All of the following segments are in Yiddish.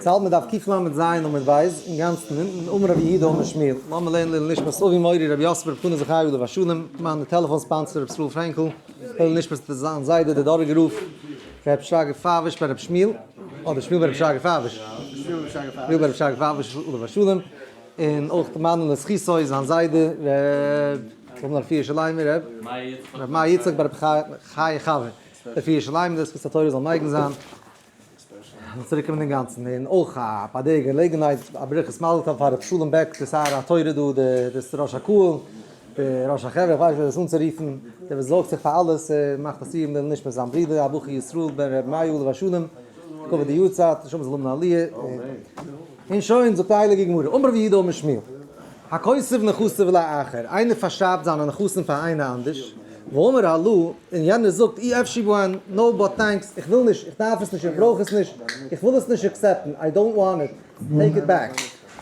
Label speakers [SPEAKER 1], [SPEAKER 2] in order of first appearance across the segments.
[SPEAKER 1] האלט מען דף קל"ז עמוד ב', אינגאנצן אונטן, אמר רבי יהודה אמר שמואל, לאמיר לערנען לעילוי נשמת אבי מורי רבי יוסף ברב חנא זכרי' עליו השלום, מיין טעלעפאן sponsor רבי ישראל פרענקל, לעילוי נשמת זיין זיידע דער דאראגער רב רבי שרגא פייוויש בן רבי שמואל, אדער שמואל בן רבי שרגא פייוויש, שמואל בן רבי שרגא פייוויש עליו השלום, און אויך למען לזכותו זיין זיידע ר' רבי ירושלימער רב, רבי מאיר יצחק ברב חיה חוה, רפואה שלמה די זכות התורה זאל מגין זיין. זאל צוריק קומען אינגאנצן, און אויך א ביי די געלעגנהייט א ברכת מזל טוב פאר ר' שלום בעק די שר התורה דא די די ראש הקהל די ראש החברה איך ווייס נישט ווי דאס אנצורופן דער וואס זארגט זיך פאר אלעס מאכט א סיום לעילוי נשמת זיין ברודער הבחור ישראל בן ר' מאיר עליו השלום לכבוד די יארצייט נשמה זאל האבן א עליה און שוין זאגט די הייליגע גמרא אמר רב יהודה אמר שמואל הכותב נכסיו לאחר איינער פארשרייבט זיינע נכסים פאר איינער אנדערש ואמר הלא, און יענער זאגט אי אפשי בהן, no but thanks, איך וויל נישט, איך דארף עס נישט, איך ברויך עס נישט, איך וויל עס נישט accept ן, I don't want it, take it back.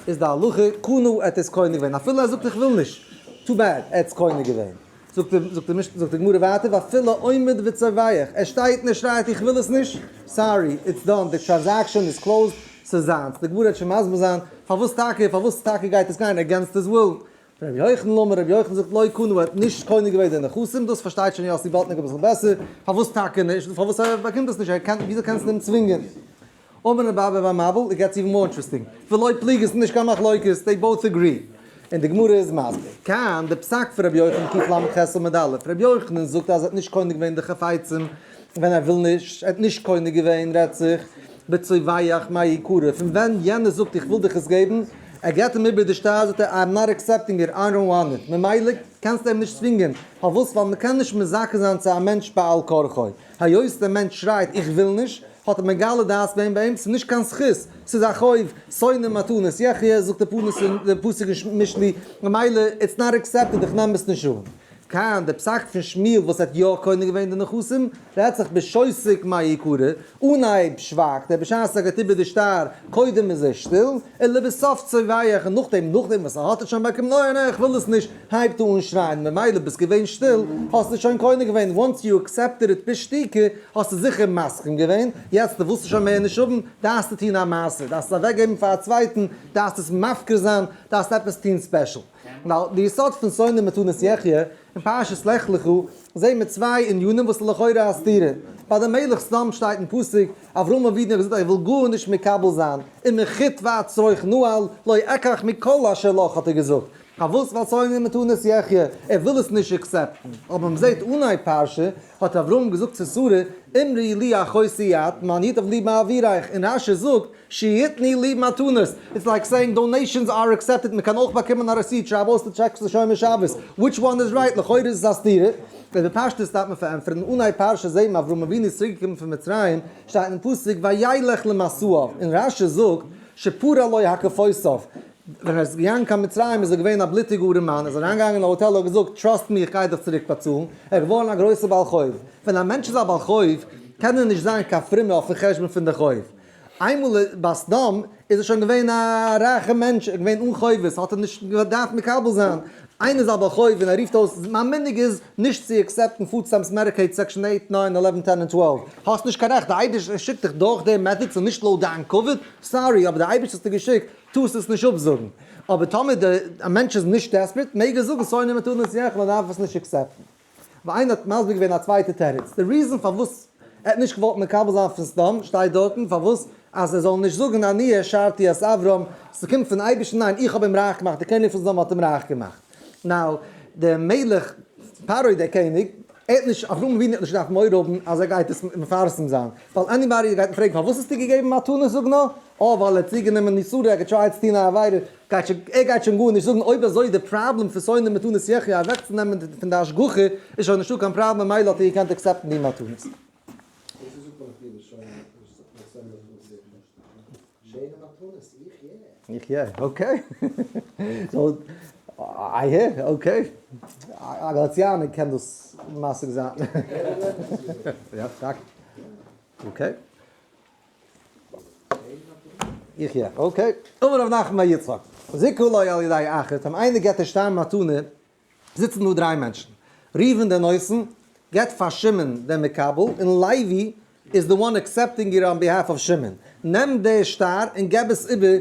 [SPEAKER 1] איז די הלכה, קנה ער האט עס קונה געווען, אפילו ער זאגט איך וויל נישט, too bad, ער האט עס קונה געווען. זאגט די משנה, זאגט די גמרא ווייטער, ואפילו עומד וצווח, ער שטייט און ער שרייט איך וויל עס נישט, sorry, it's done, די transaction איז closed, ס'איז זיינס. די גמרא וועט שוין מסביר זיין פארוואס טאקע, פארוואס טאקע גייט עס גיין against his will. רבי יוחנן אמר, רבי יוחנן זאגט לא קנה ער האט נישט קונה געווען די נכסים, דאס פארשטייט שוין יאסי באלטניק אביסל בעסער, פארוואס טאקע נישט, פארוואס ער באקומט עס נישט, ער קען, וויאזוי קענסטו אים צווינגען? אמר רבי אבא בר מבול, it gets even more interesting, ולא פליגי ס'איז נישט קיין מחלוקת, they both agree, און די גמרא איז מסביר, כאן די פסק פון רבי יוחנן קל"ח עמוד א', רבי יוחנן זאגט אז ער האט נישט קונה געווען די חפצים ווען ער וויל נישט, ער האט נישט קונה געווען רעדט זיך בצווח מעיקרא, פון ווען יענער זאגט איך וויל דיך עס געבן, ער געט אים איבער די שטר זאגט ער I'm not accepting it, I don't want it, ממילא קענסטו אים נישט צווינגען, פארוואס? ווייל מ'קען נישט מזכה זיין צו א מענטש בעל כרחו, היות דער מענטש שרייט איך וויל נישט, האט ער מגלה דעת געווען ביי אים, ס'איז נישט קיין זכות, ס'איז א חוב, שונא מתנות יחיה, זאגט די פסוק אין משלי, ממילא it's not accepted איך נעם עס נישט אן. כאן די פסק פון שמואל וואס האט יא קונה געווען די נכסים, רעדט זיך בשותק מעיקרא, אנהייב שווייגט ער, בשעת ער געבט איבער די שטר, קודם איז ער שטיל, ולבסוף צווח, און נאכדעם נאכדעם וואס ער האט עס שוין באקומען, אוי ניין איך וויל עס נישט, הייבט ער אן שרייען, ממילא ביסט געווען שטיל, האסט עס שוין קונה געווען, once you accepted it בשתיקה, האסטו זיכער מסכים געווען, יעצט דו ווילסט עס שוין מער נישט האבן, דארפסטו טון א מעשה, דארפסט עס אוועקגעבן פאר א צווייטן, דארפסט עס מפקיר זיין, דארפסט עפעס טון special. ווייל די יסוד פון שונא מתנות יחיה, אין פרשת לך לך, זעהן מיר צוויי ענינים וואס איז לכאורה א סתירה. ביי די מלך סדום שטייט אין פסוק, אברהם אבינו האט געזאגט איך וויל גארנישט מקבל זיין, ומחוט ועד שרוך נעל, לא אקח מכל אשר לך האט ער געזאגט. פארוואס? ווייל שונא מתנות יחיה, ער וויל עס נישט accept ן. אבער מען זעהט אנהייב פרשה, האט אברהם געזאגט צו שרה, אמרי לי אחותי את, למען ייטב לי בעבורך, און רש"י זאגט, שיתני לי מתנות, it's like saying donations are accepted, מען קען אויך באקומען א receipt, שרייב אויס די טשעקס לשומר שבת, which one is right, לכאורה איז עס א סתירה, און בפשטות דארף מען פארענטפערן, אנהייב פרשה זעהט מען אברהם אבינו איז צוריק געקומען פון מצרים, שטייט אין פסוק וילך למסעיו, און רש"י זאגט שפרע לו הקפותיו, ווען ער איז געגאנגען קיין מצרים איז ער געווען א בלוטיגע ארעמאן, ער איז אריינגעגאנגען אין א האטעל האט געזאגט trust me איך גיי דיך צוריק באצאלן, ער איז געווארן א גרויסער בעל חוב, ווען א מענטש איז א בעל חוב קען ער נישט זיין קיין פרומער אויפן חשבון פון די חוב, איינמאל ביי סדום איז ער שוין געווען א רייכע מענטש, ער איז געווען אן חובות, האט ער נישט געדארפט מקבל זיין, איינער איז א בעל חוב און ער רופט אויס, מיין מנהג איז נישט צו accept ן food stamps Medicaid section eight, nine, 11, 10 און 12, האסט נישט קיין רעכט, די אייבערשטער שיקט דיך דורך די method, ס'איז נישט לויט דיין כבוד, sorry אבער די אייבערשטער האט דיר געשיקט, טארסט עס נישט אפזאגן, אבער טאמער די א מענטש איז נישט desperate מעג ער זאגן שונא מתנות יחיה מען דארף עס נישט accept ן. ווייל איינער האט מסביר געווען א צווייטע תירוץ, די reason פארוואס ער האט נישט געוואלט מקבל זיין פון סדום שטייט דארטן פארוואס אז ער זאל נישט זאגן אני העשרתי את אברם, ס'קומט פון אייבערשטן ניין איך האב אים רייך געמאכט די קעניג פון סדום האט אים רייך געמאכט. now דער מלך פרעה דער קעניג ער האט נישט, אברהם אבינו האט נישט געדארפט מורא האבן אז ער גייט עס מפרסם זיין, ווייל anybody גייט אים פרעגן פארוואס האסטו געגעבן מתנות זאג נאר, אה ווייל ער האט צוגענומען די שרה, ער האט גע try ט צו טון א עבירה, גייט שוין, ער גייט שוין גארנישט זאגן, אויב אזוי די פראבלעם פון שונא מתנות יחיה אוועקצונעמען פון די השגחה איז שוין נישטא קיין פראבלעם ממילא האט ער געקענט accept ן די מתנות.
[SPEAKER 2] וויאזוי זאגט מען אויף אידיש שונא מתנות יחיה? שיינע מתנות, איך יע.
[SPEAKER 1] איך יע, okay. So, I hear, okay. א גאליציאנער קען דאס משיג זיין. יא, טאקע. Okay. איך יע, okay. אמר רב נחמן בר יצחק, זיכו לו על ידי אחר, טאמער איינער געט א שטר מתנה, זיצן דא דריי מענטשן. ראובן דער נותן, געט פאר שמעון דער מקבל, און לוי. is the one accepting it on behalf of שמעון, נעם די שטר און געב עס איבער,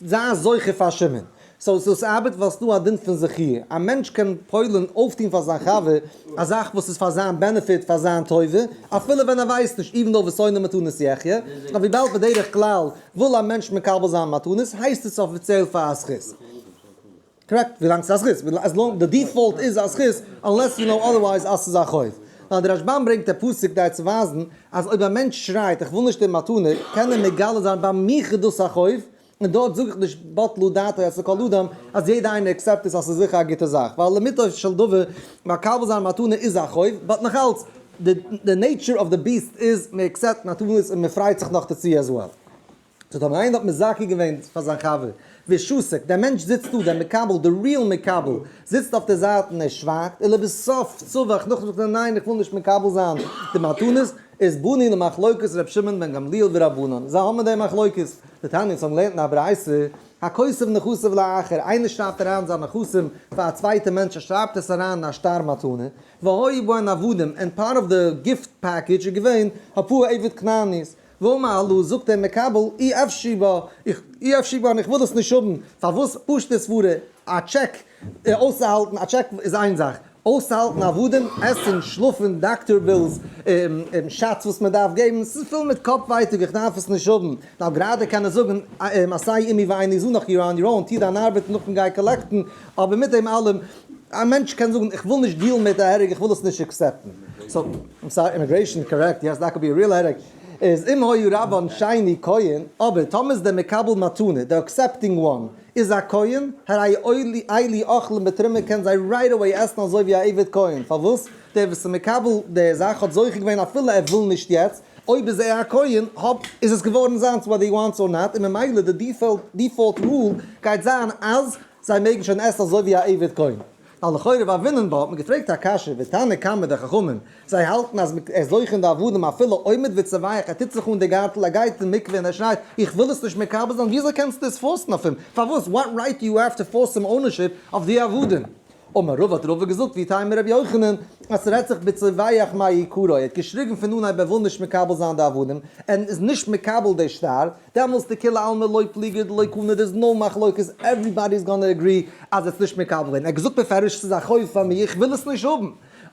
[SPEAKER 1] זיי זוכה פאר שמעון. So דאס ארבעט ווייל ס'דא א דין פון זכי'. א מענטש קען פועל'ן אויפטון פאר זיין חבר א זאך וואס איז פאר זיין benefit, פאר זיין טובה, אפילו ווען ער ווייסט נישט, even though ושונא מתנות יחיה, אבער וויבאלד בדרך כלל וויל א מענטש מקבל זיין מתנות הייסט עס אפיציעל פאר א זכות. Correct, ווילאנג ס'איז א זכות, as long די default איז א זכות, unless you know otherwise אז ס'איז א חוב. נאר דער רשב"ם ברענגט א פסוק די צו ווייזן אז אויב א מענטש שרייט איך וויל נישט די מתנה, קען ער מגלה זיין ביי מיך איז דאס א חוב, און דארט זאג איך נישט בטלו דעתו אצל כל אדם אז יעדע איינער accept עס אז ס'איז זיכער א גוטע זאך, ווייל לאמיתו של דבר מקבל זיין מתנה איז א חוב, but נאכאלץ די nature of the beast איז מען accept מתנות און מען פרייט זיך נאך דערצו as well. So טאמער איינער האט מזכה געווען פאר זיין חבר, ושתק, דער מענטש זיצט דא, דער מקבל, דער real מקבל, זיצט אויף די זייט און ער שווייגט, ולבסוף צווח, נאכדעם זאגט ער ניין איך וויל נישט מקבל זיין די מתנות, איז באנו למחלוקת ר' שמעון בן גמליאל ורבנן, זיי האבן די מחלוקת, דתניא אונז האבן געלערנט אין א ברייתא, הכותב נכסיו לאחר, איינער שרייבט אריין זיין נכסים פאר א צווייטע מענטש, ער שרייבט עס אריין אין א שטר מתנה, והיו בהן עבדים, and part of the gift package איז געווען אפאר עבד כנעני'ס, ואמר לו, זאגט דער מקבל, אי אפשי בה, איך, אי אפשי בה, איך וויל עס נישט האבן, פארוואס? פשוטע סברה, א טשעק אויסצוהאלטן, א טשעק איז איין זאך, אויסצוהאלטן עבדים, עסן, שלאפן, doctor bills, shots וואס מען דארף געבן, ס'איז פול מיט קאפ ווייטאג, איך דארף עס נישט האבן. נאר גראדע קען ער זאגן, עשה עמי ואני אזנך, you're on your own, טו דיין ארבעט און נאכדעם גיי collect ן, אבער מיט דעם אלעם, א מענטש קען זאגן, איך וויל נישט deal ן מיט א הרג, איך וויל עס נישט accept ן. So, I'm sorry, immigration, correct, yes, that could be a real headache. איז אם היה רבן שני כהן, אבער טאמער איז דער מקבל מתנה, דער accepting one, איז א כהן, הרי אלו אוכלים בתרומה קען זיי right away עסן אזוי ווי א עבד כהן, פארוואס? דער וואס איז מקבל די זאך האט זוכה געווען אפילו ער וויל נישט יעצט, אויב איז ער א כהן האב איז עס געווארן זיינס whether he wants or not, און ממילא די default rule גייט זיין אז זיי מעגן שוין עסן אזוי ווי א עבד כהן. ווייל לכאורה והוינן בה האט מען געפרעגט א קשיא ותנא קמא די חכמים זיי האלטן אז ער איז זוכה אין די עבדים אפילו עומד וצווח ער טוט זיך אן די גארטל ער גייט אין מקווה און ער שרייט איך וויל עס נישט מקבל זיין וויאזוי קענסטו עס force ן אויף אים פארוואס what right do you have to force him ownership אויף די עבדים אמר רבא האט רבא געזאגט ואיתימא רבי יוחנן אז ס'רעדט זיך בצווח מעיקרא ער האט געשריגן פון אנהייב ער וויל נישט מקבל זיין די עבדים און איז נישט מקבל די שטר דעמאלס דכולי עלמא לא פליגי דלא קנה there's no מחלוקת everybody is gonna agree אז ער האט נישט מקבל געווען ער האט געזאגט בפירוש ס'איז א חוב פאר מיר איך וויל עס נישט האבן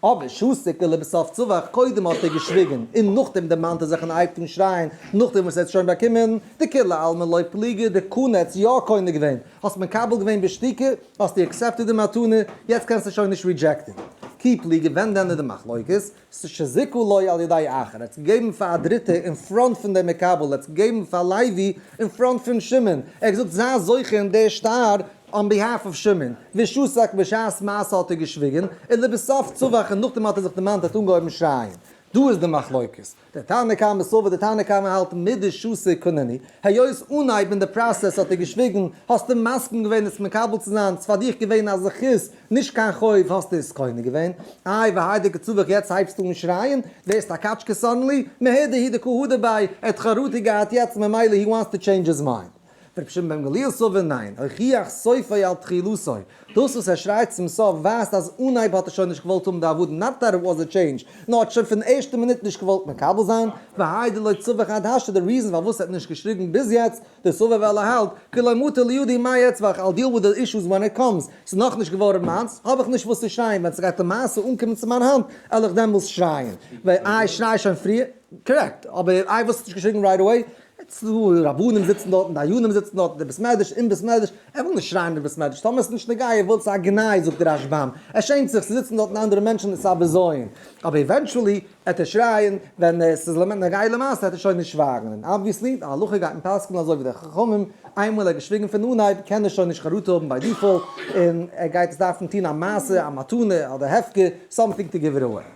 [SPEAKER 1] אבער שתק ולבסוף צווח קודם האט ער געשוויגן און נאכדעם דערמאנט ער זיך און הייבט אן שרייען נאכדעם וואס ער האט שוין באקומען דכולי עלמא לא פליגי דקנה האט יא קונה געווען האסט מקבל געווען בשתיקה האסטו accepted די מתנה יעצט קענסטו שוין נישט reject ן כי פליגי ווען דען איז די מחלוקת? שזיכו לו על ידי אחר, ער האט עס געגעבן פאר א דריטע אין front פון דעם מקבל, ער האט עס געגעבן פאר לוי אין front פון שמעון, ער האט געזאגט זיי זוכה אין די שטר on behalf of שמעון, ושתק בשעת מעשה האט ער געשוויגן, און לבסוף צווח און נאכדעם האט ער זיך דערמאנט ער האט אנגעהויבן שרייען. דא איז די מחלוקת. דער תנא קמא סבר, דער תנא קמא האלט מדשתיק קנינהו, היות אנהייב אין די process האט ער געשוויגן, האסטו מסכים געווען עס מקבל צו זיין, ס'פאר דיך געווען א זכות, נישט קיין חוב, האסטו עס קונה געווען, איי והאי דקא צווח יעצט הייבסטו אן שרייען, ווערסט א קאטשקע suddenly, מהדר הוא דקא הדר ביה, ער האט חרטה געהאט יעצט ממילא he wants to change his mind. רבי שמעון בן גמליאל סבר ניין, הוכיח סופו על תחילתו, דאס וואס ער שרייט צום סוף ווייזט אז אנהייב האט ער שוין נישט געוואלט האבן די עבדים, not that it was a change, נאר האט שוין פון ערשטע מינוט נישט געוואלט מקבל זיין, והאי דלא צווח עד השתא די reason פארוואס ער האט נישט געשריגן ביז יעצט, דסבר ווייל ער האלט, כי לא מטא לידי מאי אצווח, I'll deal with the issues when it comes, ס'איז נאכנישט געווארן מיינס, האב איך נישט וואס צו שרייען, ווען ס'גייט למעשה אנקומען צו מיין האנט, על איך דעמאלס שרייען. איי שריי שוין פריער, correct, אבער איי וואס האסט נישט געשריגן right away, ס'דא רבנים זיצן דארטן, דיינים זיצן דארטן, די בית מדרש, אין בית מדרש, ער וויל נישט שרייען אין בית מדרש, טאמער ס'איז נישט נוגע, ער וויל ס'איז א גנאי זאגט דער רשב"ם, ער שעמט זיך, ס'זיצן דארטן אנדערע מענטשן, עס איז א בזיון, אבער eventually וועט ער שרייען, ווען עס איז נוגע למעשה וועט ער שוין נישט שווייגן, און obviously די הלכה גייט מען פסק'נען אזוי ווי די חכמים, איינמאל ער האט געשוויגן פון אנהייב קען ער שוין נישט חרטה האבן by default, און ער גייט עס דארפן טון א מעשה, א מתנה, אדער הפקר, something to give it away.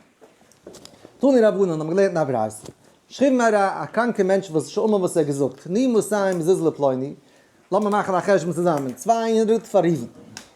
[SPEAKER 1] תנו רבנן האבן געלערנט אין א ברייתא, שכיב מרע, א קראנקער מענטש וואס שאמר וואס ער האט געזאגט, תנו מאתים זוז לפלוני, לאמיר מאכן א חשבון צוזאמען, 200 פאר ראובן,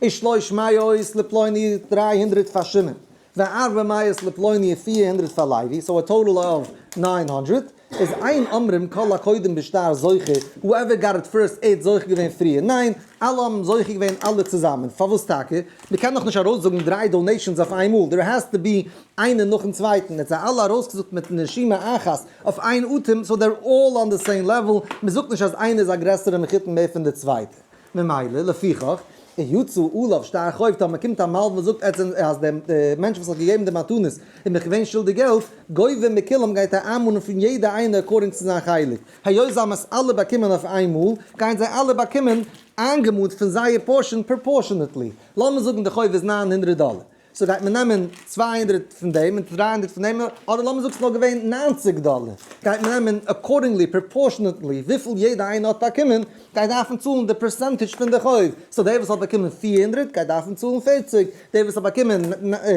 [SPEAKER 1] ושלוש מאות לפלוני, 300 פאר שמעון, וארבע מאות לפלוני, 400 פאר לוי, so a total of 900, איז אין אומרים כל הקודם בשטר זוכה, whoever got it first ער האט זוכה געווען פריער, ניין, אלע האבן זוכה געווען אלע צוזאמען, פארוואס טאקע? מען קען דאך נישט ארויסזאגן דריי donations אויף איינמאל, there has to be איינער נאכן צווייטן, ער האט זיי אלע ארויסגעזאגט מיט נשימה אחת אויף איין אטעם, so they're all on the same level, מען זאגט נישט אז איינער איז א גרעסערע מחותן מער פון די צווייטע. ממילא, לפיכך, יצא עליו שטר חוב, טאמער קומט א מלווה און זאגט אז דער מענטש וואס האט געגעבן די מתנות איז מיך געווען שולדיג געלט, גובה מכולם גייט ער איינמאנען פון יעדע איינער according צו זיין חלק. היות זיי האבן עס אלע באקומען אויף איינמאל, גייען זיי אלע באקומען איינגעמאנט פון זייער portion proportionately. לאמיר זאגן די חוב איז 900 דאלער. so גייט מען נעמען 200 פון דעם און 300 פון דעם, אדער לאמיר זאגן ס'איז נאר געווען 90 דאלער, גייט מען נעמען accordingly, proportionately, וויפיל יעדע איינער האט באקומען, גייט דארפן צאלן די percentage פון די חוב, so דער וואס האט באקומען 400 גייט דארפן צאלן 40, דער וואס האט באקומען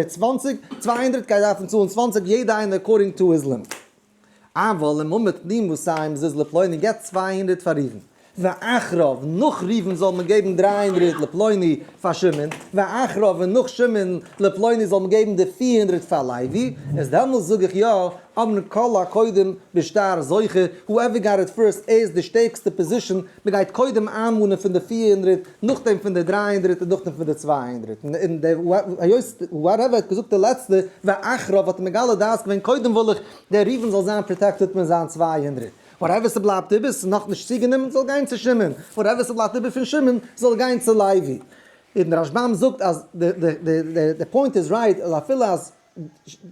[SPEAKER 1] 20, 200 גייט דארפן צאלן 20, יעדע איינער according to his limit. אבל אם אמר תנו מאתים זוז לפלוני געבט 200 פאר ראובן, ואחריו, נאך ראובן זאל מען געבן 300 לפלוני פאר שמעון, ואחריו און נאך שמעון לפלוני זאל מען געבן די 400 פאר לוי, איז דעמאלס זאג איך יא, אומרים כל הקודם בשטר זוכה, whoever got it first איז די שטערקסטע position, מען גייט קודם איינמאנען פון די 400, נאכדעם פון די 300 און נאכדעם פון די 200. און דער היות whatever האט געזאגט די לעצטע, ואחריו האט ער מגלה דעת געווען קודם וויל איך דער ראובן זאל זיין protected מיט זיין 200. Whatever ס'בלייבט איבער, ס'איז נאכנישט צוגענומען, זאל גיין צו שמעון. Whatever ס'בלייבט איבער פון שמעון, זאל גיין צו לוי. און רשב"ם זאגט אז די point איז right, אז אפילו אז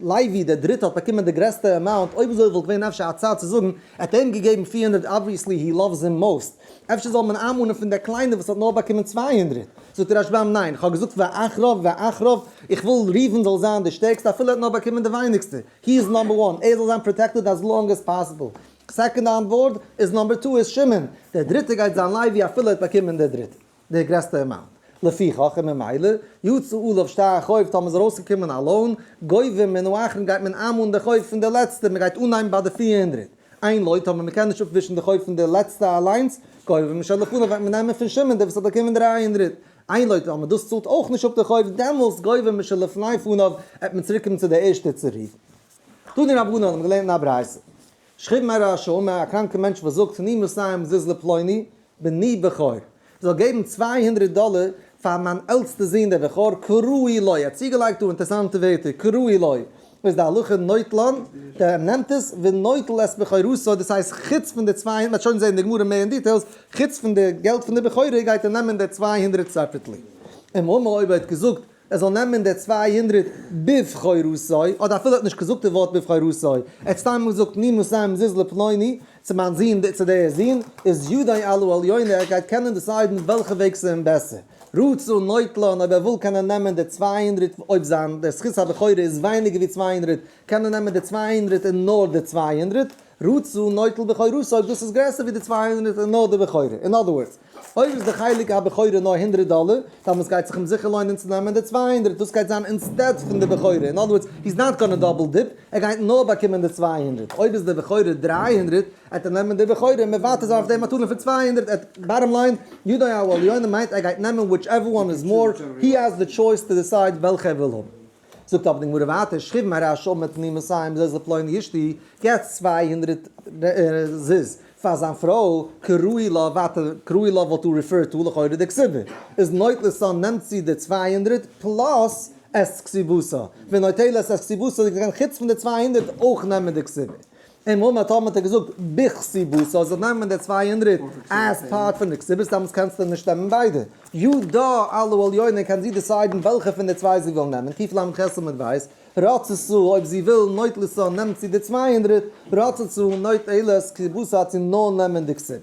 [SPEAKER 1] לוי דער דריטע האט באקומען די גרעסטע amount, אויב אזוי וואלט געווען אפשר א צד צו זאגן, ער האט אים געגעבן 400 obviously he loves him most, אפשר זאל מען איינמאנען פון דער קליינער וואס האט נאר באקומען 200. זאגט רשב"ם ניין, כ'האב געזאגט ואחריו ואחריו, איך וויל ראובן זאל זיין די שטערקסטע אפילו ער האט נאר באקומען די ווייניגסטע, he is number one, ער זאל זיין protected as long as possible. Second on board איז number two איז שמעון, דער דריטער גייט זיין לוי אפילו ער האט באקומען דער דריטער, דער גרעסטע amount. לפיכך און ממילא, יצא עליו שטר חוב, טאמער איז ארויסגעקומען א loan, גובה מן האחרון גייט מען איינמאנען די חוב פון די לעצטע, מען גייט אנהייבן ביי די 400. אין לו, טאמער מען קען נישט אפווישן די חוב פון די לעצטע אליינס, גובה משלפניו וועט מען נעמען פון שמעון דער וואס האט באקומען 300. אין לו, טאמער דאס צאלט אויך נישט אפ די חוב, דעמאלס גובה משלפני פניו, וועט מען צוריקקומען צו די ערשטע צו ראובן. תנו רבנן האבן געלערנט אין א ברייתא. שכיב מרע שאמר, א קראנקע מענטש וואס זאגט תנו מאתים זוז לפלוני, בני בכור. זאל געבן 200 דאלער פאר מיין עלטסטע זון דער בכור, כראוי לו. ער האט צוגעלייגט דא אינטערעסאנטע ווערטער, כראוי לו. איז די הלכה נוטלן, דער נעמט עס, ונוטל את בכורתו, דאס הייסט חוץ פון די 200, מ'וועט שוין זען די גמרא מער אין details, חוץ פון די געלט פון די בכורה גייט ער נעמען די 200 separately. אם אמר אויב ער האט געזאגט ער זאל נעמען די 200 בבכורתו, אדער אפילו ער האט נישט געזאגט די ווארט בבכורתו, ער האט סתם געזאגט תנו מאתים זוז לפלוני, צו מיין זון, צו דער זון, איז ידו על העליונה, ער גייט קענען decide ן וועלכע וועג ס'איז אים בעסער. רצה נוטלן, אויב ער וויל קען ער נעמען די 200, אויב זיין דער זכות הבכורה איז ווייניגער ווי 200, קען ער נעמען די 200 און נאר די 200, רצה נוטל בכורתו, אויב דאס איז גרעסער ווי די 200 און נאר די בכורה. In other words, אויב איז די חלק הבכורה נאר 100 דאלער, דאן גייט זיך אים זיכער לוינען צו נעמען די 200, דאס גייט זיין instead פון די בכורה. In other words, he's not gonna double dip, ער גייט נאר באקומען די 200. אויב איז די בכורה 300, וועט ער נעמען די בכורה און מוותר זיין אויף די מתנה פון 200. Bottom line, ידו על העליונה מיינט ער גייט נעמען whichever one is more, he has the choice to decide וועלכע ער וויל האבן. זאגט אבער די גמרא ווייטער, שכיב מרע שאמר תנו מאתים זוז לפלוני אשתי, געבט 200 זוז פאר זיין פרוי, כראוי לה, ווייטער כראוי לה וואלט דא referred to לכאורה די כתובה, איז נוטלתה נעמט זי די 200 plus את כתובתה, ונוטלת את כתובתה, זי קען חוץ פון די 200 אויך נעמען די כתובה. אם אמר טאמער האט ער געזאגט בכתובתה, זאל נעמען די 200 as part פון די כתובה, דאמאלס קענסטו נישט נעמען ביידע. ידה על העליונה קען זי decide ן וועלכע פון די צוויי זי וויל נעמען, קל"ח עמוד ב', רצתה אויב זי וויל נוטלתה נעמט זי די 200, רצתה נוטלת כתובתה האט זי נאר נעמען די כתובה.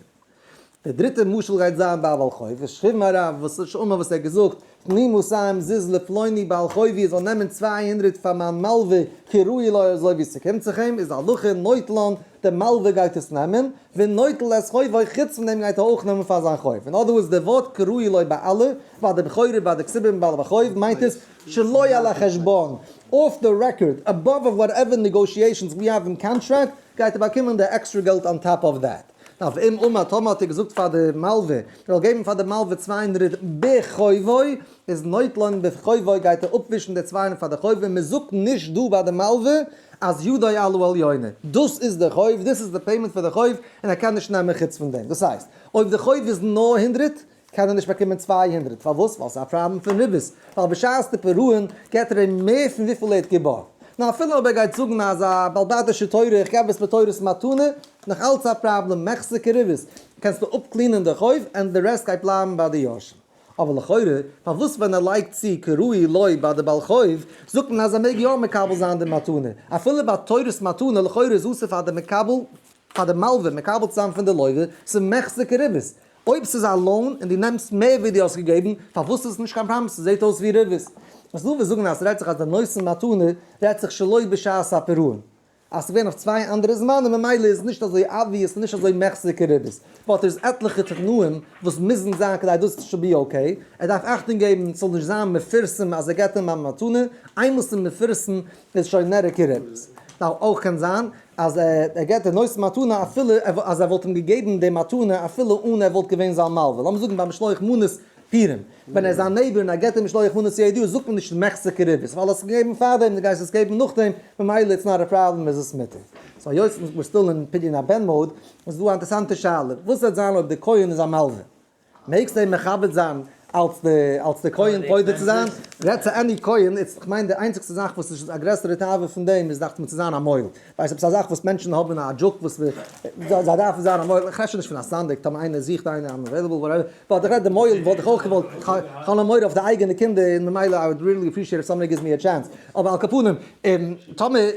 [SPEAKER 1] דער דריטער משל גייט זיין ביי בעל חוב, שכיב מרע וואס שאמר וואס ער האט געזאגט, תנו מאתים זוז לפלוני בעל חובי זאל נעמען 200 פאר מיין מלווה כראוי לו אזוי ווי ס'קומט זיך אים, איז הלכה נוטלן, דער מלווה גייט עס נעמען, ונוטל את חובו, חוץ פון דעם גייט ער אויך נעמען פאר זיין חוב. In other words, דער ווארט כראוי לו ביי אלע, ביי די בכורה, ביי די כתובה און ביי די חוב, מיינט עס שלא על החשבון, off the record, above of whatever negotiations we have in contract, גייט ער באקומען די עקסטרע געלט on top of that. דארף אים אמר טאמער האט ער געזאגט פאר די מלווה ער זאל געבן פאר די מלווה 200 בחובו, איז נוטלן בחובו גייט ער אפווישן די 200 פאר די חוב, און מען זאגט נישט דא ביי די מלווה אז ידו על העליונה, דאס איז די חוב, דאס איז די payment פאר די חוב, און ער קען נישט נעמען חוץ פון דעם. דאס הייסט, אויב די חוב איז נאר 100, קען ער נישט באקומען 200. פארוואס? ווייל ס'איז א פראבלעם פון ריבית, ווייל בשעת די פירעון געט ער אים מער פון וויפיל ער האט געבארגט. נאר אפילו אויב ער גייט זאגן אז א בעל בתי'שע תורה, איך געב עס בתורת מתנה, נאך אלץ א פראבלעם, מחזי כריבית, קענסטו אפ clean ען די חוב and די rest גייט בלייבן ביי די יורשים. אבער לכאורה, פארוואס ווען ער לייגט צו כראוי לו ביי די בעל חוב, זאגט מען אז ער מעג יא מקבל זיין די מתנה, אפילו ביי תורת מתנה, לכאורה איז אסור פאר די מקבל, פאר די מלווה מקבל צו זיין פון די לווה, ס'איז מחזי כריבית. אויב ס'איז א loan און דו נעמסט מער ווי דו האסט געגעבן, פארוואס איז עס נישט קיין פראבלעם? ס'זעט אויס ווי ריבית. ס'דא וואס זאגן אז ס'רעדט זיך אז די נותן מתנה רעדט זיך שלא בשעת הפירעון. אז ס'איז געווען אויף צוויי אנדערע זמנים ממילא איז נישט אזוי obvious און נישט אזוי מחזי כריבית. but איז עטליכע תנאים וואס מוזן זיין כדי דאס should be okay. ער דארף אכטונג געבן ס'זאל נישט זיין מפורסם אז ער געבט אים א מתנה. איינמאל ס'איז מפורסם איז שוין נראה כריבית. now אויך קען זיין אז ער געבט די נותן מתנה אפילו אז ער וואלט אים געגעבן די מתנה אפילו אן ער וואלט געווען זיין מלווה. לאמיר זאגן ביי משלוח מנות פורים, ווען ער איז א neighbor און ער געבט אים משלוח מנות יעדע יאר זאגט מען נישט מחזי כריבית ווייל האסט געגעבן פארדעם דו גייסט עס געבן נאכדעם, ממילא it's not a problem איז עס מותר. so היות we're still אין פדיון הבן mode איז דא א אינטערסאנטע שאלה, וואס וועט זיין אויב די כהן איז א מלווה? מעגסט אים מכבד זיין אלס די אלס די כהן פודה צו זיין? רעד צו any כהן, איצט איך מיין די איינציגסטע זאך וואס איז א גרעסערע תאווה פון דעם איז דאכט מיר צו זיין א מוהל. ווייסט עפעס א זאך וואס מענטשן האבן א joke וואס זיי דארפן זיין א מוהל, איך רעד שוין נישט פון א סנדק, טאמער איינער זוכט איינער I'm available whatever, but איך רעד די מוהל וואלט איך אויך געוואלט, כ'האב נאר מורא אויף די אייגענע קינדער און ממילא I would really appreciate if somebody gives me a chance, אבער על כל פנים, טאמער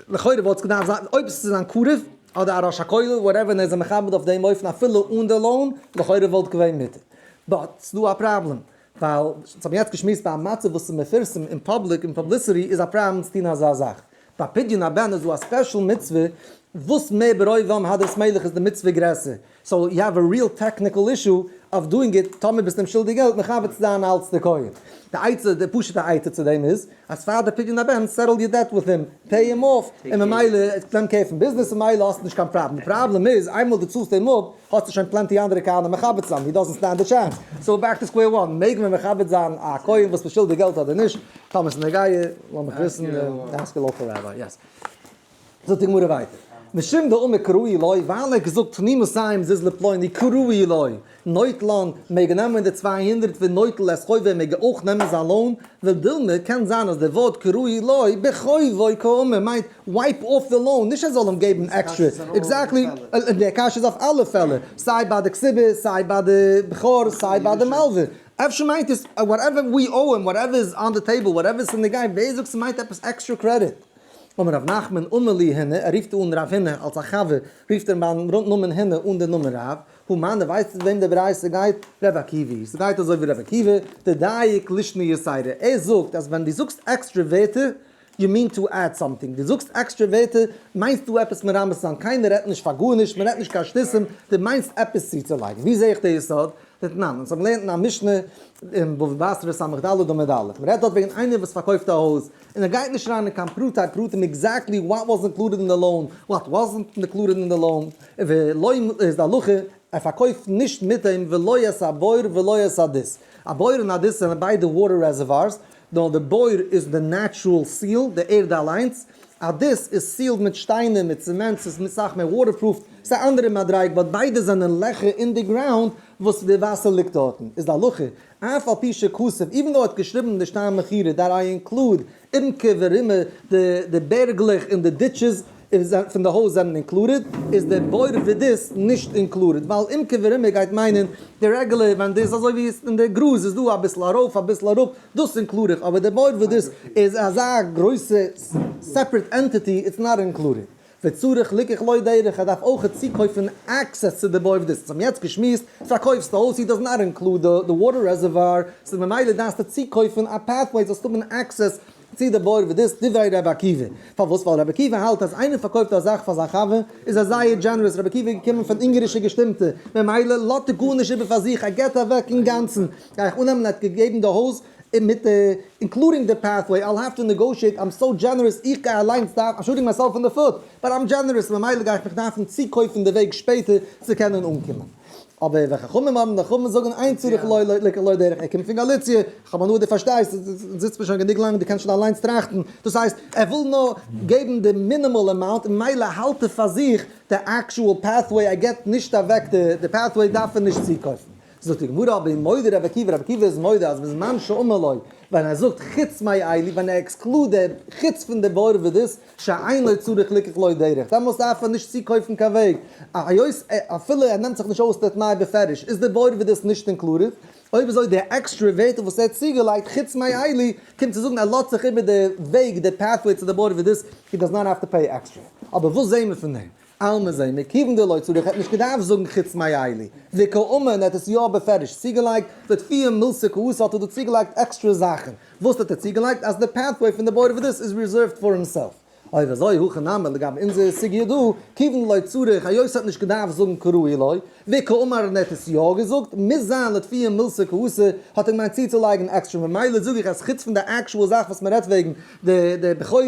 [SPEAKER 1] לכאורה וואלט עס געדארפט זיין, אויב עס איז זיין קרוב, אדער א ראש הכולל, whatever, און ער איז אים מכבד אויף דעם אופן אפילו אן די loan, לכאורה וואלט געווען מותר. but ס'דא א פראבלעם, ווייל אונז האבן יעצט געשמועסט ביי א מצב וואס איז מפורסם אין public און publicity איז א פראבלעם צו טון אזא זאך. ביי פדיון הבן איז דא א special מצוה, וואס מער ברוב עם הדרת מלך איז די מצוה גרעסער. so you have a real technical issue of doing it, טאמער ביסט אים שולדיג געלט מכבד צו זיין אלץ די כהן. די עצה, די פשוטע עצה צו דעם איז, אז פאר די פדיון הבן settle your debt with him, pay אים off, און ממילא נעם care פון ביזנעס און ממילא האסטו נישט קיין פראבלעם. די פראבלעם איז, איינמאל דו צאלסט אים אפ, האסטו שוין plenty אנדערע כהנים מכבד צו זיין, he doesn't stand a chance. so back to square one, מעג מען מכבד זיין א כהן וואס איז שולדיג געלט אדער נישט? טאמער ס'איז נוגע, לאמיך וויסן, ask your local rabbi, yes. זאגט די גמרא ווייטער, משום דאמר כראוי לו, ווייל ער האט געזאגט תנו מאתים זוז לפלוני כראוי לו, נוטלן, מעג ער נעמען די 200 ונוטל את חובו, מעג ער אויך נעמען זיין loan, ודילמא, קען זיין אז די ווארט כראוי לו, בחובו קאמר, מיינט wipe off די loan, נישט ער זאל אים געבן extra, exactly, די קשיא איז אויף אלע פעלער, סיי ביי די כתובה, סיי ביי די בכור, סיי ביי די מלווה, אפשר מיינט עס whatever we owe him, whatever is on the table, whatever איז אין די גיים, ווער זאגט ס'מיינט עפעס extra credit? אמר רב נחמן אמר לי הונא, ער רופט אן רב הונא אלס א חבר, רופט ער ביים נאמען הונא אן די נאמען רב, הא מני ווייסט וועם די ברייתא גייט? ר' עקיבא, ס'גייט אזוי ווי ר' עקיבא, דדייק לישנא יתירא, ער זאגט אז ווען דו זאגסט עקסטרע ווערטער, you mean to add something, דו זאגסט עקסטרע ווערטער, מיינסטו עפעס מרמז צו זיין, קיינער רעדט נישט פאר גארנישט, מען רעדט נישט קיין שטותים, דו מיינסט עפעס צוצולייגן, ווי זע איך די יסוד? דתנן, אונז האבן געלערנט אין א משנה אין בבא בתרא ס"ד עמוד א', מען רעדט דארט וועגן איינער וואס פארקויפט א הויז, און ער גייט נישט אריין אין קיין פרטי פרטים exactly what was included אין די loan, what wasn't included אין די loan, ולא איז די הלכה, ער פארקויפט נישט מיט אים ולא את הבור ולא את הדות. א בור און א דות זענען ביידע water reservoirs, נאר די בור איז די natural seal, די ערד אליינס, א דות איז sealed מיט שטיינער מיט צעמענט, ס'איז אסאך מער waterproof, ס'איז א אנדערע מדריגה, but ביידע זענען לעכער אין די ground וואס די וואסער ליגט דארטן, איז די הלכה, אף על פי שכתב, even though ער האט געשריבן אין די שטר מכירה that I include עמקי ורמי, די בערגלעך און די ditches פון די הויז זענען included, איז די בור ודות נישט included, ווייל עמקי ורמי גייט מיינען די רעגולער ווען דאס אזוי ווי אין די גראז איז דא אביסל ארויף אביסל אראפ, דאס include איך, אבער די בור ודות איז אזא גרויסע separate entity, it's not included. וצריך ליקח לו דרך, ער דארף אויכעט צוקויפן access צו די בור ודות. אונז האבן יעצט געשמועסט, פארקויפסט א הויז, he does not include די water reservoir, סאו ממילא דארפסטו צוקויפן א pathway זאלסט האבן access צו די בור ודות, דברי ר' עקיבא. פארוואס? ווייל ר' עקיבא האלט אז איינער פארקויפט א זאך פאר זיין חבר, איז ער זייער generous, ר' עקיבא איז געקומען פון אונגערישע געשטימטע, ממילא לאזט ער גארנישט איבער פאר זיך, ער געבט אוועק אינגאנצן. גיי איך אננעמען ער האט געגעבן די הויז. מיט די including די pathway, I'll have to negotiate, I'm so generous, איך גיי אליינס דארף, I'm shooting myself in the foot, but I'm generous, ממילא גיי איך מיך דארפן צוקויפן די וועג שפעטער צו קענען אנקומען. אבער וחכמים אומרים, די חכמים זאגן אין צריך לא ליקח לו דרך, ער קומט פון גאליציע, איך האב הנאה דו פארשטייסט, זיצט מיר שוין גענוג לאנג, דו קענסט שוין אליינס טראכטן, דאס הייסט, ער וויל נאר געבן די minimal amount און מילא האלט ער פאר זיך די actual pathway, ער געבט נישט אוועק די pathway דארף ער נישט צוקויפן. זאגט די גמרא אבער מודה רבי עקיבא, רבי עקיבא איז מודה אז בזמן שאמר לו, ווען ער זאגט חוץ מאלו, ווען ער exclude די חוץ פון די בור ודות, שאין לו צריך ליקח לו דרך, דעמאלס דארף ער נישט צוקויפן קיין וועג, היות אפילו ער נעמט זיך נישט אויס די תנאי בפירוש, איז די בור ודות נישט included, אויב אזוי די עקסטרע ווערטער וואס ער האט צוגעלייגט חוץ מאלו, קומט צו זאגן ער לאזט זיך איבער די וועג, די pathway צו די בור ודות, he does not have to pay extra. אבער וואס זעהן מיר פון דעם? אלמא זעהן מיר כיוון דלא צריך האט נישט געדארפט זאגן חוץ מאלו, וקאמר און ער האט עס יא בפירוש צוגעלייגט, לאתפויי מילתא קאתי האט ער דא צוגעלייגט עקסטרע זאכן, וואס האט ער צוגעלייגט? אז די pathway פון די בור ודות איז reserved for himself. אויב אזוי הכא נמי לגבי אונזער סוגיא דא, כיוון דלא צריך היות ער האט נישט געדארפט זאגן כראוי לו, וקאמר און ער האט עס יא געזאגט, מוז זיין לאתפויי מילתא קאתי האט ער געמיינט צוצולייגן עקסטרע ממילא זאג איך אז חוץ פון די actual זאך וואס מען רעדט וועגן די די בכורה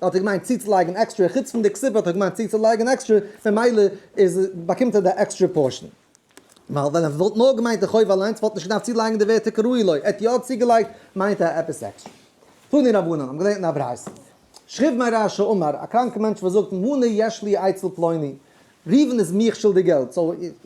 [SPEAKER 1] האט ער געמיינט צוצולייגן עקסטרע, חוץ פון די כתובה האט ער געמיינט צוצולייגן עקסטרע, ממילא איז באקומט ער די extra portion. ווייל ווען ער וואלט נאר געמיינט די חוב אליינס וואלט נישט געדארפט צולייגן די ווערטער כראוי לו, ער האט יא צוגעלייגט מיינט ער עפעס עקסטרע. תנו רבנן האבן געלערנט אין א ברייתא. שכיב מרע שאמר, א קראנקע מענטש וואס זאגט מנה יש לי אצל פלוני, ראובן איז מיך שולדיג געלט, so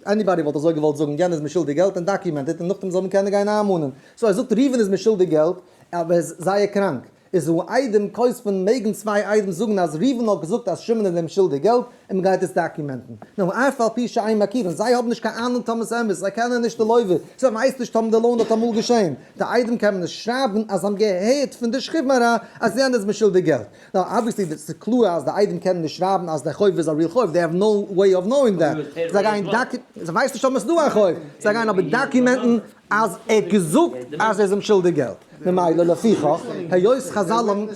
[SPEAKER 1] anybody וואלט אזוי געוואלט זאגן יענער איז מיר שולדיג געלט און document it און נאכדעם זאל מען קענען גיין איינמאנען, so ער זאגט ראובן איז מיר שולדיג געלט אבער ער איז זייער קראנק, איז העדים כותבין מעגן צוויי עדים זאגן אז ראובן האט געזאגט אז שמעון איז אים שולדיג געלט און מ'גייט עס document ן. נו אף על פי שאין מכירין, זיי האבן נישט קיין אהנונג טאמער ס'אמת, זיי קענען נישט די לוה, זיי ווייסן נישט טאמער די loan האט אמאל געשען, די עדים קענען נישט שרייבן אז זיי האבן געהערט פון די שכיב מרע אז יענער איז מיר שולדיג געלט. נאו obviously ס'איז קלאר אז די עדים קענען נישט שרייבן אז די חוב איז א real חוב, they have no way of knowing that, זיי גייען docu, זיי ווייסן נישט טאמער ס'איז דא א חוב, זיי גייען אבער document ן אז ער האט געזאגט אז ער איז אים שולדיג געלט, ממילא לפיכך, היות חזל האבן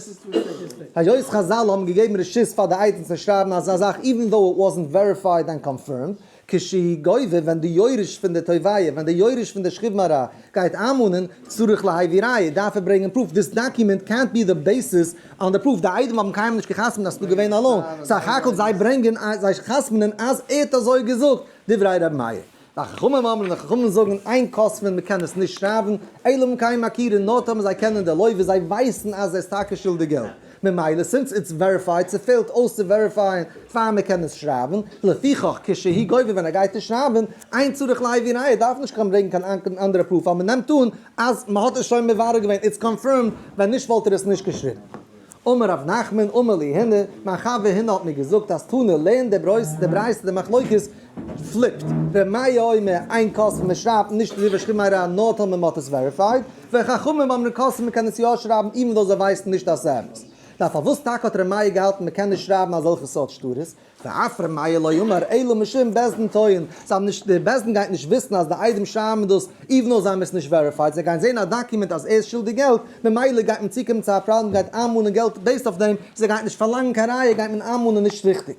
[SPEAKER 1] היות חזל האבן געגעבן רשות פאר די עדים צו שרייבן אזא זאך even though it wasn't verified and confirmed, כשהוא גובה, ווען די יורש פון די תובע, ווען די יורש פון די שכיב מרע גייט איינמאנען, צריך להביא ראיה, דארף ער ברענגען proof, דיס דאקומענט קענט בי די בעיסיס אן די proof, די עדים האבן קיינמאל נישט גע'חתמ'ט אז ס'איז דא געווען א loan, סך הכל זיי ברענגען, זיי חתמ'נען אז ער האט אזוי געזאגט, דברי ר' מאיר. וחכמים אומרים, די חכמים זאגן, אין כותבין, מ'קען עס נישט שרייבן, אלא אם כן מכירין, נאר טאמער זיי קענען די לוה, זיי ווייסן אז ער איז טאקע שולדיג געלט. ממילא since it's verified, ס'פעלט אויס צו verify ען פאר מ'קען עס שרייבן, לפיכך כשהוא גובה ווען ער גייט עס שרייבן, אין צריך להביא ראיה, דארף נישט קיין ברענגן קיין אנדערע proof ווייל מ'נעמט אן אז מ'האט עס שוין מברר געווען, it's confirmed, ווען נישט וואלט ער עס נישט געשריבן. אמר רב נחמן אמר לי הונא, מיין חבר הונא האט מיר געזאגט אז תנא, לערנט די ברייתא די ברייתא די מחלוקת flipped, ר' מאיר אומר אין כותבין מען שרייבט נישט דברי שכיב מרע נאר טאמער מען האט עס verified, וחכמים אומרים כותבין מען קען עס יא שרייבן even though זיי ווייסן נישט אז ס'איז אמת. נאר פארוואס טאקע האט ר' מאיר געהאלטן מען קען נישט שרייבן אזעלכע סארט שטרות? ואף ר' מאיר לא אמר אלא משום בית דין טועין, זיי האבן נישט, די בית דין גייט נישט וויסן אז די עדים שרייבן דאס, even though זיי האבן עס נישט verified, זיי גייען זעהן א דאקומענט אז ער איז שולדיג געלט, ממילא גייט מען צוקומען צו א פראבלעם גייט איינמאנען געלט based אויף דעם, זיי גייט נישט פארלאנגן קיין ראיה גייט מען איינמאנען נישט ריכטיג.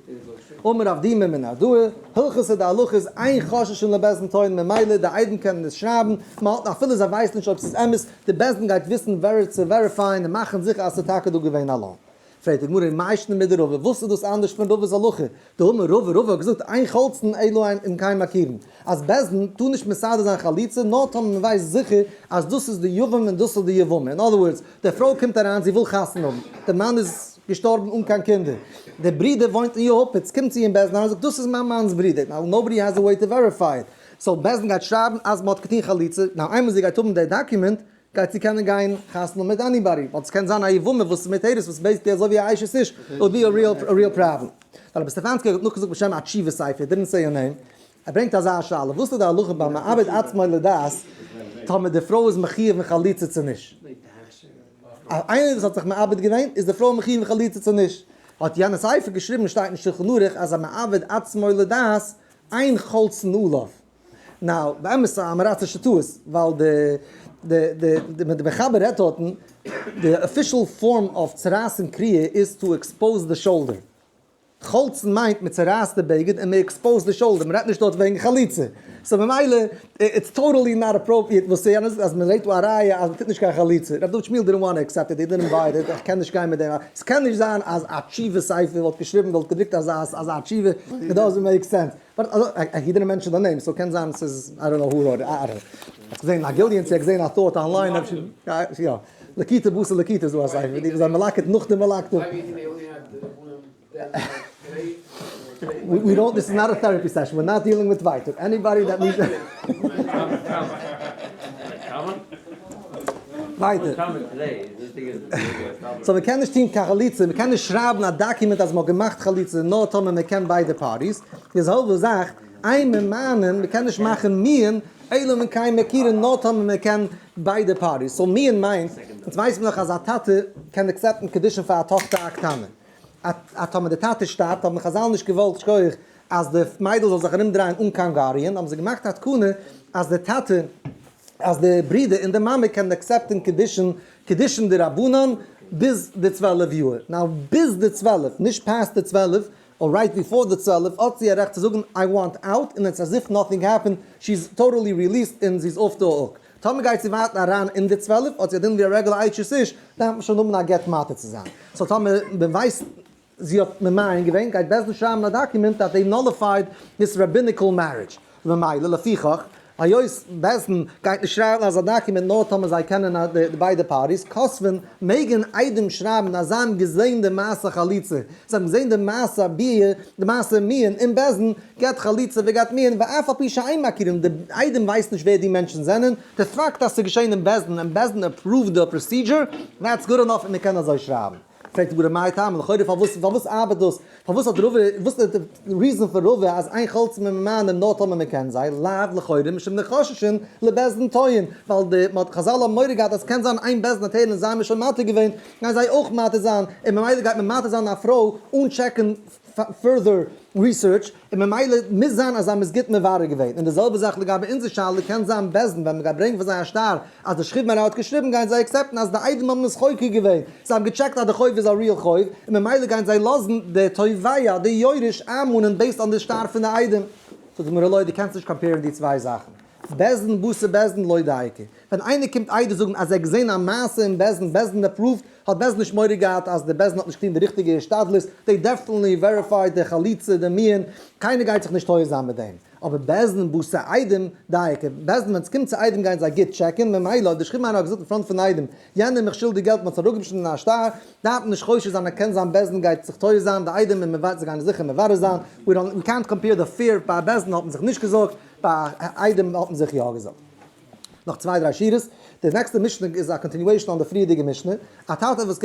[SPEAKER 1] אמר רב דימי מנהרדעא, הלכתא די הלכה איז אין חוששין לבית דין טועין ממילא די עדים קענען עס שרייבן, מען האט אפילו זיי ווייסן נישט אויב ס'איז אמת, די בית דין גייט וויסן ווער צו verify ען און מאכן זיכער אז ס'איז טאקע דא געווען א loan. פרעגט די גמרא מאי שנא מדרבא, וואס איז דאס אנדערש פון רבא'ס הלכה? דאמר רבא, רבא האט געזאגט אין חולצין אלא אם כן מכירין, אז בית דין טאר נישט מסדר זיין חליצה נאר טאמער מען ווייסט זיכער אז דאס איז די יבם און דאס איז די יבמה, אין other words, די פרוי קומט אריין זי וויל חתונה האבן, די מאן איז געשטארבן אן קיין קינדער, די ברודער וואוינט אין יעהופעץ, קומט זי אין בית דין אריין און זאגט דאס איז מיין מאנ'ס ברודער, now nobody has a way to verify it, so בית דין גייט שרייבן אז מען האט געטון חליצה, now איינמאל זי גייט האבן די דאקומענט, גייט זי קענען גיין חתונה מיט anybody, ווייל ס'קען זיין א יבמה וואס איז מותרת וואס איז basically אזוי ווי א אשת איש, it would be a real problem. ווייל רבי סטעפאנסקי האט נאכגעזאגט בשם א תשובה ספר, didn't say a name, ער ברענגט אזא שאלה, וואס איז די הלכה ביי מאבד עצמו לדעת טאמער די פרוי איז מחיוב אין חליצה צו נישט? איינער וואס האט זיך מאבד געווען, איז די פרוי מחיוב אין חליצה צו נישט? האט יענע ספר געשריבן שטייט אין שולחן ערוך אז א מאבד עצמו לדעת אין חולצין עליו. now, באמת איז א עם הארצישע טעות, ווייל די די די די די מחבר רעדט דארטן, די official form of צורייסן קריעה איז to expose the shoulder. חולצן מיינט מען צורייסט די בגד און מען expose ט די shoulder, מען רעדט נישט דארט וועגן חליצה. So ממילא it's totally not appropriate וואס יענער זאגט אז מען זעט דא א ראיה אז מען טוט נישט קיין חליצה. רב דוד שמואל didn't want to accept it, they didn't buy it, איך קען נישט גיין מיט דעם, ס'קען נישט זיין אז א תשובה ספר וואלט געשריבן וואלט געדרוקט אזא אזא תשובה, it doesn't make sense. But he didn't mention the name, so קען זיין ס'איז, I don't know who wrote it, I don't know. האסט געזען א גליון צו האסט געזען א thought online אפשר, יא, לקיטה בתר לקיטה איז דא א ספר, די וואס זענען מלקט נאך די מלקטים. We don't, this is not a therapy session, we're not dealing with ווייטאג, anybody that needs. ווייטער. So מ'קען נישט טון קיין חליצה, מ'קען נישט שרייבן א document אז מ'האט געמאכט חליצה נאר טאמער מ'קען ביידע parties, די זעלבע זאך אין ממאנין, מ'קען נישט מאכן מיאון אלא אם כן מכירין נאר טאמער מ'קען ביידע parties, so מיאון מיינט, אונז ווייסן מיר דאך אז א טאטע קען accept ן קידושין פאר א טאכטער א קטנה, א טאמער די טאטע שטארבט האבן חזל נישט געוואלט שכוח אז די מיידל זאל זיך ארומדרייען אן קיין guardian האבן זיי געמאכט א תקנה אז די טאטע אז די ברודער און די מאמע קענען accept ן קידושין קידושין דרבנן ביז די 12 יאר, now ביז די 12, נישט past די 12, or right before די 12 האט זי א רעכט צו זאגן I want out און it's as if nothing happened, she is totally released און זי איז off the hook. טאמער גייט זי ווייטער אריין אין די 12 האט זי א דין ווי א רעגולער אשת איש, דארף מען שוין האבן א גט מתיר צו זיין. So טאמער מען ווייסט זי האט ממאן געווען גייט בית דין שרייבן א document that they nullified this rabbinical marriage. ממילא לפיכך היות בית דין גייט נישט שרייבן אזא document נאר טאמער זיי קענען די ביידע parties, כותבין מעגן עדים שרייבן אז זיי האבן געזען די מעשה חליצה, זיי האבן געזען די מעשה ביאה, די מעשה מיאון אין בית דין, גט חליצה וגט מיאון, ואף על פי שאין מכירים, די עדים ווייסן נישט ווער די מענטשן זענען, די פאקט אז ס'איז געשען אין בית דין און בית דין approved די procedure, that's good enough און מ'קען אזוי שרייבן. פרעגט די גמרא מאי טעמא, לכאורה פארוואס פארוואס ארבעט דאס? פארוואס האט רבא, וואס איז די reason פון רבא אז אין חולצין וממאנין נאר טאמער מען קען זיי, לאו לכאורה משום דחוששין לבית דין טועין, ווייל די מ'האט חזל האבן מורא געהאט אז ס'קען זיין איין בית דין האט הערן און זיי האבן שוין מתיר געווען, גייען זיי אויך מתיר זיין, און ממילא גייט מען מתיר זיין א פרוי אן טשעקן further research, און ממילא מוז זיין אז זיי האבן עס גוט מברר געווען, און די זעלבע זאך לגבי אונזער שאלה, קען זיין בית דין ווען מ'גייט ברענגן פאר זיי א שטר אז די שכיב מרע האט געשריבן גייען זיי accept ן אז די עדים האבן עס חוקר געווען, זיי האבן געטשעקט אז די חוב איז א real חוב, און ממילא גייען זיי לאזן די תובע, די יורש, איינמאנען based on די שטר פון די עדים. זאגט די גמרא לא, דו קענסט נישט compare ן די צוויי זאכן. בית דין בתר בית דין לא דייקא. ווען איינער קומט עדות זאגן אז ער האט געזען א מעשה אין בית דין, בית דין approved, האט בית דין נישט מורא געהאט אז די בית דין האט נישט געטון די ריכטיגע השתדלות, they definitely verified די חליצה, די מיאון, קיינער גייט זיך נישט טועה זיין מיט דעם. אבער בית דין בתר עדים דייקא, בית דין ווען ס'קומט צו עדים גייען זיי גוט טשעקן, ממילא אויב די שכיב מרע האט געזאגט אין front פון עדים, יענער מיך שולדיג געלט מ'האט עס אראפגעשניטן אין א שטר, דארף מען נישט חושש זיין אז קען זיין בית דין גייט זיך טועה זיין, די עדים און מ'וועט זיי גייען זיכער מברר זיין, ווי דאנט ווי קענט קאמפעיר די fear, ביי א בית דין האט מען זיך נישט געזארגט, ביי עדים האט מען זיך יא געזארגט. נאך צוויי דריי שורות, די נעקסטע משנה איז א continuation אן די פריערדיגע משנה, א טאטע וואס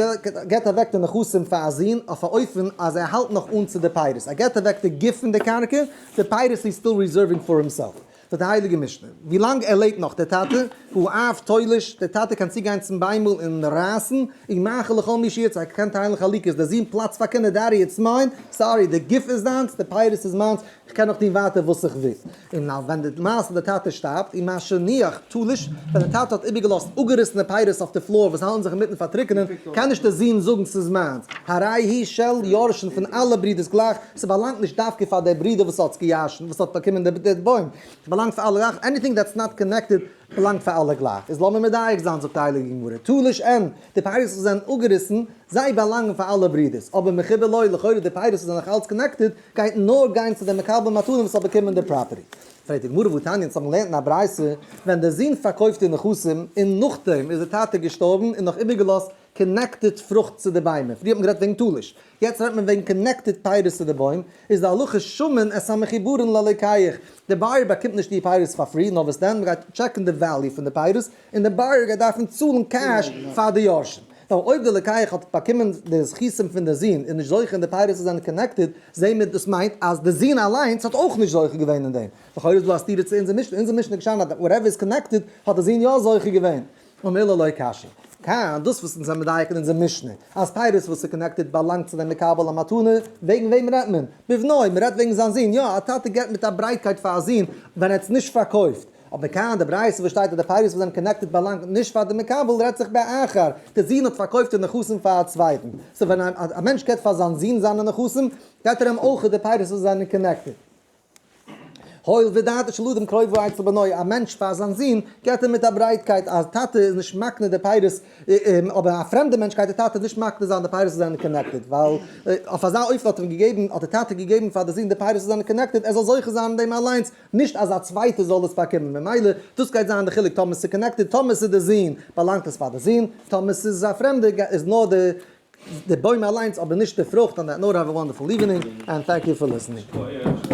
[SPEAKER 1] געבט אוועק די נכסים פאר א זון אויף א אופן אז ער האלט נאך אן צו די פירות, ער געבט אוועק די גוף פון די קרקע, די פירות he's still reserving for himself. זאגט די הייליגע משנה, ווי לאנג ער לעבט נאך דער טאטע, הוא האב תולש, דער טאטע קען צוגיין צום ביימל און רייסן, ומאכיל לכל מי שירצה, ער קען טיילן חלוקות, דער זון פלאצט פאר קינדער daddy it's mine, sorry, די גוף איז דיינס, די פירות איז מיינס, איך קען נאך טון ווייטער וואס איך וויל. און ווען די מעשה די טאטע שטארבט, ומה שהניח תלוש, ווען די טאטע האט איבערגעלאזט אפגעריסענע פירות אויף די floor וואס האלטן זיך אינמיטן פארטריקענען, קען נישט דער זון זאגן ס'איז מיינס, הרי היא של יורשין פון אלע ברידערס גלייך, ס'באלאנגט נישט דווקא פאר דער ברודער וואס האט עס געירשנט, וואס האט באקומען די בוים, ס'באלאנגט פאר אלע גלייך, anything that's not connected באלאנגט פאר אלע גלייך. איז לאמיר מדייק זיין, זאגט די הייליגע גמרא, תלוש אין, די פירות וואס זענען אפגעריסן, זיי באלאנגען פאר אלע ברידערס, אבער מחובר לא, לכאורה די פירות וואס זענען נאך אלץ connected, גייט נאר גיין צו דעם מקבל מתנה וואס האט באקומען די property. פרעגט די גמרא והתניא, אונז האבן געלערנט אין א ברייתא, ווען דער זון פארקויפט די נכסים און נאכדעם איז דער טאטע געשטארבן און נאך איבערגעלאזט connected פרוכט צו די ביימער, פריער האט מען גערעדט וועגן תלוש, יעצט רעדט מען וועגן connected פירות צו די בוים, איז די הלכה שמין את המחוברין ללוקח, די buyer באקומט נישט די פירות פאר free, נאר וואס דען, מען גייט טשעקן די value פון די פירות, און די buyer גייט דארפן צאלן cash פאר די יורשים. נאר אויב די לוקח האט באקומען די זכותים פון די זון און נישט זוכה אין די פירות וואס זענען connected, זעהן מיר דאס מיינט אז די זון אליינס האט אויך נישט זוכה געווען אין דעם. לכאורה איז דא א סתירה צו אונזער משנה, אונזער משנה איז געשטאנען אז whatever is connected האט די זון יא זוכה געווען. ומילא לא קשיא. כאן, דאס וואס אונז זענען מדייק אין אונזער משנה, אז פירות וואס איז connected באלאנגט צו דעם מקבל המתנה, וועגן וועם רעדט מען? בבנו, מען רעדט וועגן זיין זון, יא, א טאטע געבט מיט א ברייטקייט פאר א זון ווען ער האט עס נישט פארקויפט. אבער כאן, די ברייתא וואס שטייט אז די פירות וואס זענען connected באלאנגט נישט פאר דעם מקבל, רעדט זיך באחר, דער זון האט פארקויפט די נכסים פאר א צווייטן. So ווען א מענטש געבט פאר זיין זון זיינע נכסים, געבט ער אים אויך די פירות וואס זענען connected. הואיל ודעתו של אדם קרובה אצל בנו, א מענטש פאר זיין זון געבט ער מיט א ברייטקייט, א טאטע איז נישט מקנה די פירות, אבער א פרעמדע מענטש גייט די טאטע נישט מקנה זיין די פירות וואס זענען connected, ווייל אויף אזא אופן האט אים געגעבן, האט די טאטע געגעבן פאר די זון די פירות וואס זענען connected, ער זאל זוכה זיין אין דעם אליינס, נישט אז א צווייטער זאל עס באקומען, ממילא דאס גייט זיין די חילוק טאמער ס'איז connected, טאמער ס'איז די זון באלאנגט עס פאר די זון, טאמער ס'איז א פרעמדע איז נאר די די בוים אליינס אבער נישט די פרוכט, on that note have a wonderful evening and thank you for listening.